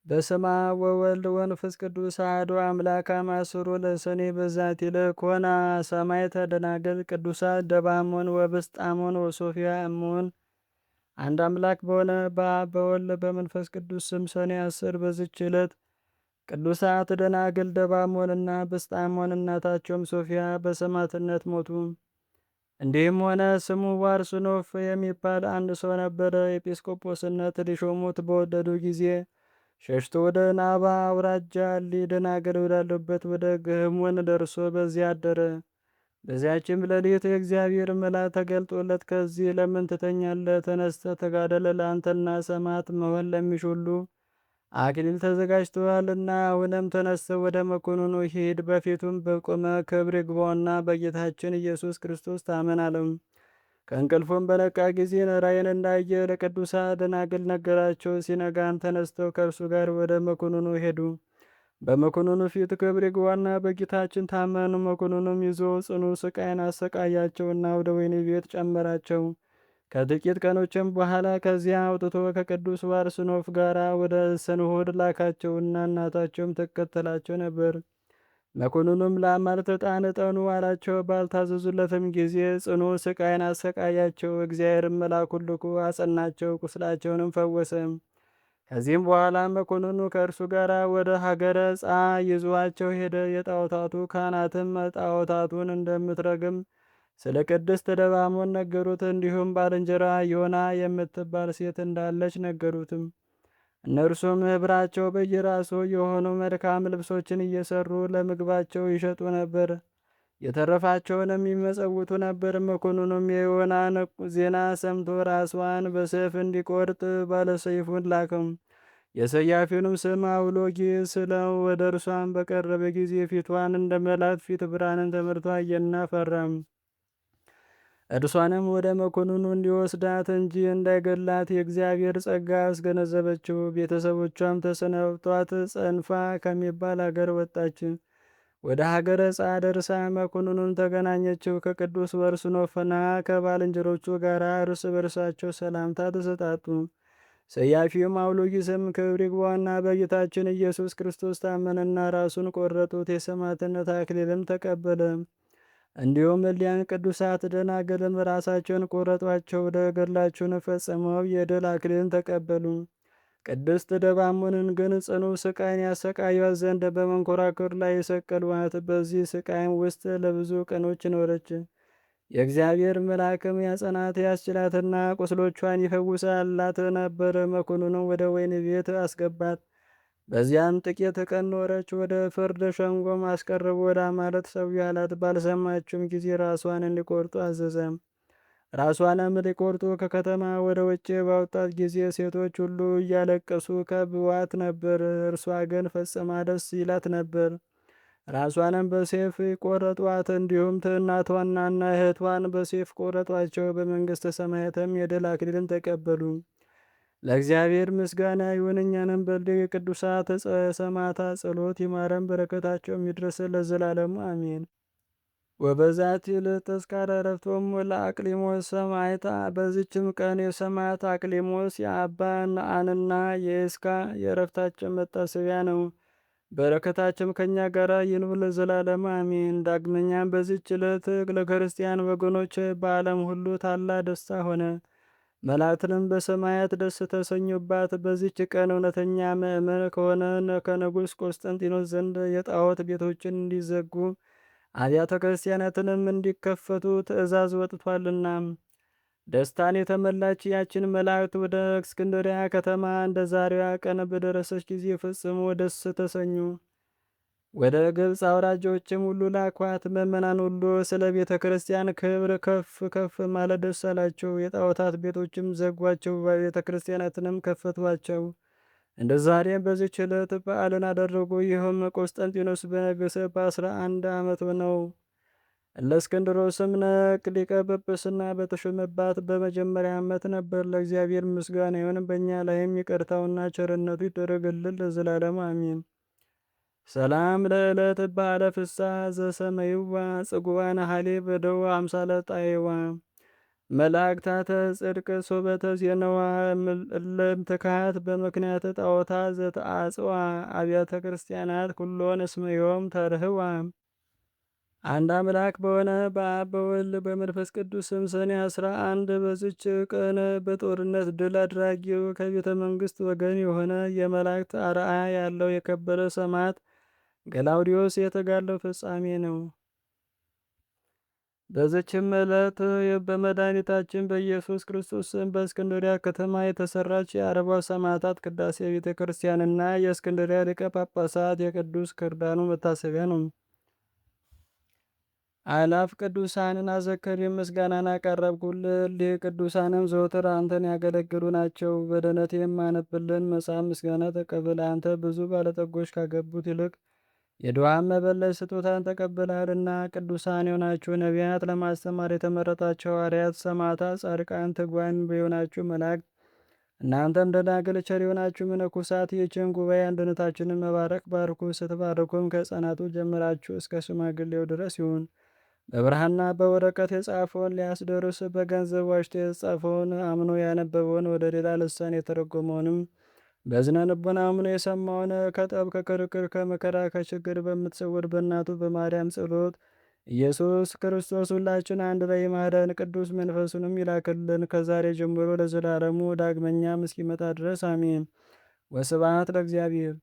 በስመ አብ ወወልድ ወመንፈስ ቅዱስ አሐዱ አምላክ። አመ ዐሥሩ ለሰኔ በዛቲ ዕለት ኮና ሰማዕተ ደናግል ቅዱሳት ደባሞን ወብስጣሞን ወሶፊያ እሞን። አንድ አምላክ በሆነ በአብ በወልድ በመንፈስ ቅዱስ ስም ሰኔ 10 በዚች ዕለት ቅዱሳት ደናግል ደባሞንና ብስጣሞን እናታቸውም ሶፊያ በሰማዕትነት ሞቱ። እንዲህም ሆነ፣ ስሙ ዋርሱኖፍ የሚባል አንድ ሰው ነበረ። ኤጲስቆጶስነት ሊሾሙት በወደዱ ጊዜ ሸሽቶ ወደ ናባ አውራጃ ደናግል ወዳሉበት ወደ ግህሙን ደርሶ በዚያ አደረ። በዚያችም ሌሊት የእግዚአብሔር መልአክ ተገልጦለት ከዚህ ለምን ትተኛለህ? ተነስተህ ተጋደለ፣ ለአንተና ሰማዕት መሆን ለሚሹ ሁሉ አክሊል ተዘጋጅቶአልና። አሁንም ተነስተህ ወደ መኮንኑ ሂድ፣ በፊቱም በቆመ ክብር ይግባውና በጌታችን ኢየሱስ ክርስቶስ ታመን አለው። ከእንቅልፉም በነቃ ጊዜ ራእይን እንዳየ ለቅዱሳን ደናግል ነገራቸው። ሲነጋም ተነስተው ከእርሱ ጋር ወደ መኮንኑ ሄዱ። በመኮንኑ ፊት ክብር ይግባውና በጌታችን ታመኑ። መኮንኑም ይዞ ጽኑ ስቃይን አሰቃያቸውና ወደ ወህኒ ቤት ጨመራቸው። ከጥቂት ቀኖችም በኋላ ከዚያ አውጥቶ ከቅዱስ ዋርስኖፍ ጋር ወደ ሰንሆድ ላካቸውና እናታቸውም ትከተላቸው ነበር። መኮንኑም ለአማልክት ዕጣን እጠኑ አላቸው። ባልታዘዙለትም ጊዜ ጽኑ ስቃይን አሰቃያቸው። እግዚአብሔርም መልአኩን ልኮ አጸናቸው፣ ቁስላቸውንም ፈወሰ። ከዚህም በኋላ መኮንኑ ከእርሱ ጋር ወደ ሀገረ ጻ ይዟቸው ሄደ። የጣዖታቱ ካህናትም ጣዖታቱን እንደምትረግም ስለ ቅድስት ደባሞን ነገሩት። እንዲሁም ባልንጀራ ዮና የምትባል ሴት እንዳለች ነገሩትም። እነርሱም ኅብራቸው በየራሱ የሆኑ መልካም ልብሶችን እየሰሩ ለምግባቸው ይሸጡ ነበር፣ የተረፋቸውንም ይመጸውቱ ነበር። መኮንኑም የዮናን ዜና ሰምቶ ራስዋን በሰይፍ እንዲቆርጥ ባለሰይፉን ላከም። የሰያፊውንም ስም አውሎጊስ ስለው ወደ እርሷን በቀረበ ጊዜ ፊቷን እንደ መላእክት ፊት ብርሃንን ተመልቶ አየና ፈራም። እርሷንም ወደ መኮንኑ እንዲወስዳት እንጂ እንዳይገላት የእግዚአብሔር ጸጋ አስገነዘበችው። ቤተሰቦቿም ተሰናብቷት ጸንፋ ከሚባል አገር ወጣች። ወደ ሀገረ ጻ ደርሳ መኮንኑን ተገናኘችው። ከቅዱስ ወርሱኖፍና ከባልንጀሮቹ ጋር እርስ በርሳቸው ሰላምታ ተሰጣጡ። ሰያፊውም አውሎጊስም ክብር ይግባውና በጌታችን ኢየሱስ ክርስቶስ ታመነና ራሱን ቆረጡት። የሰማዕትነት አክሊልም ተቀበለ። እንዲሁም እሊያን ቅዱሳት ደናግልም ራሳቸውን ቆረጧቸው። ገድላቸውን ፈጽመው የድል አክሊልን ተቀበሉ። ቅድስት ደባሞንን ግን ጽኑ ስቃይን ያሰቃዩት ዘንድ በመንኮራኩር ላይ የሰቀሏት። በዚህ ስቃይም ውስጥ ለብዙ ቀኖች ኖረች። የእግዚአብሔር መልአክም ያጸናት ያስችላትና ቁስሎቿን ይፈውሳላት ነበር። መኮንኑም ወደ ወህኒ ቤት አስገባት። በዚያም ጥቂት ቀን ኖረች። ወደ ፍርድ ሸንጎም አስቀርቦ ወደ አማልክት ሰዊ አላት። ባልሰማችውም ጊዜ ራሷን እንዲቆርጡ አዘዘ። ራሷንም ሊቆርጡ ከከተማ ወደ ውጭ ባወጣት ጊዜ ሴቶች ሁሉ እያለቀሱ ከብዋት ነበር። እርሷ ግን ፈጽማ ደስ ይላት ነበር። ራሷንም በሴፍ ቆረጧት። እንዲሁም እናቷንና እህቷን በሴፍ ቆረጧቸው። በመንግሥተ ሰማያትም የድል አክሊልን ተቀበሉ። ለእግዚአብሔር ምስጋና ይሁን፣ እኛንም በሊህ ቅዱሳት ሰማዕታት ጸሎት ይማረን፣ በረከታቸውም ይድረሰን ለዘላለሙ አሜን። ወበዛቲ ዕለት ተዝካረ ዕረፍቶሙ ለአቅሊሞስ ሰማዕት። በዚችም ቀን የሰማዕት አቅሊሞስ የአባ ነአንና የኤስካ የዕረፍታቸው መታሰቢያ ነው። በረከታቸው ከእኛ ጋር ይኑር ለዘላለሙ አሜን። ዳግመኛም በዚች ዕለት ለክርስቲያን ወገኖች በዓለም ሁሉ ታላቅ ደስታ ሆነ። መላእክትንም በሰማያት ደስ ተሰኙባት። በዚች ቀን እውነተኛ ምእመን ከሆነ ከንጉሥ ቆስጠንጢኖስ ዘንድ የጣዖት ቤቶችን እንዲዘጉ አብያተ ክርስቲያናትንም እንዲከፈቱ ትእዛዝ ወጥቷልና። ደስታን የተመላች ያችን መላእክት ወደ እስክንድሪያ ከተማ እንደ ዛሬዋ ቀን በደረሰች ጊዜ ፈጽሞ ደስ ተሰኙ። ወደ ግብፅ አውራጃዎችም ሁሉ ላኳት። ምእመናን ሁሉ ስለ ቤተ ክርስቲያን ክብር ከፍ ከፍ ማለት ደስ አላቸው። የጣዖታት ቤቶችም ዘጓቸው፣ ቤተ ክርስቲያናትንም ከፈቷቸው። እንደ ዛሬም በዚች ዕለት በዓልን አደረጉ። ይህም ቆስጠንጢኖስ በነገሰ በ11 ዓመቱ ነው። እለእስክንድሮስም ነቅ ሊቀ ጵጵስና በተሾመባት በመጀመሪያ ዓመት ነበር። ለእግዚአብሔር ምስጋና ይሁን፣ በእኛ ላይም ይቅርታውና ቸርነቱ ይደረግልን ለዘላለሙ አሜን። ሰላም ለዕለት በዓለ ፍስሐ ዘሰመይዋ ጽጉባን ሀሌ በደው አምሳለ ጣይዋ። መላእክታተ ጽድቅ ሶበተ ዜነዋ እለም ትካት በምክንያተ ጣዖታ ዘተአጽዋ አብያተ ክርስቲያናት ኩሎን እስመዮም ተርህዋ። አንድ አምላክ በሆነ በአብ በወልድ በመንፈስ ቅዱስ ስም ሰኔ 11 በዚች ቀን በጦርነት ድል አድራጊው ከቤተ መንግስት ወገን የሆነ የመላእክት አርአያ ያለው የከበረ ሰማዕት ገላውዲዮስ የተጋድሎው ፍጻሜ ነው። በዚችም ዕለት በመድኃኒታችን በኢየሱስ ክርስቶስ ስም በእስክንድርያ ከተማ የተሰራች የ40 ሰማዕታት ቅዳሴ ቤተ ክርስቲያንና የእስክንድርያ ሊቀ ጳጳሳት የቅዱስ ክርዳኑ መታሰቢያ ነው። አእላፍ ቅዱሳንን አዘከሪ ምስጋናን አቀረብኩልህ። እሊህ ቅዱሳንም ዘወትር አንተን ያገለግሉ ናቸው። በደነት የማነብልን መጽሐፍ ምስጋና ተቀበል። አንተ ብዙ ባለጠጎች ካገቡት ይልቅ የድሃን መበለት ስጦታን ተቀብለሃልና። ቅዱሳን የሆናችሁ ነቢያት፣ ለማስተማር የተመረጣችሁ ሐዋርያት፣ ሰማዕታት፣ ጻድቃን፣ ትጉሃን የሆናችሁ መላእክት፣ እናንተም ደናግል፣ ቸር የሆናችሁ መነኮሳት ይህችን ጉባኤ አንድነታችንን መባረክ ባርኩ። ስትባርኩም ከሕፃናቱ ጀምራችሁ እስከ ሽማግሌው ድረስ ይሁን። በብርሃና በወረቀት የጻፈውን ሊያስደርስ በገንዘብ ዋሽቶ የተጻፈውን አምኖ ያነበበውን ወደ ሌላ ልሳን የተረጎመውንም በዝነ ልቦና አምኖ የሰማውን ከጠብ ከክርክር ከመከራ ከችግር በምትሰውር በእናቱ በማርያም ጸሎት ኢየሱስ ክርስቶስ ሁላችን አንድ ላይ ይማረን፣ ቅዱስ መንፈሱንም ይላክልን ከዛሬ ጀምሮ ለዘላለሙ ዳግመኛም እስኪመጣ ድረስ አሜን። ወስብሐት ለእግዚአብሔር።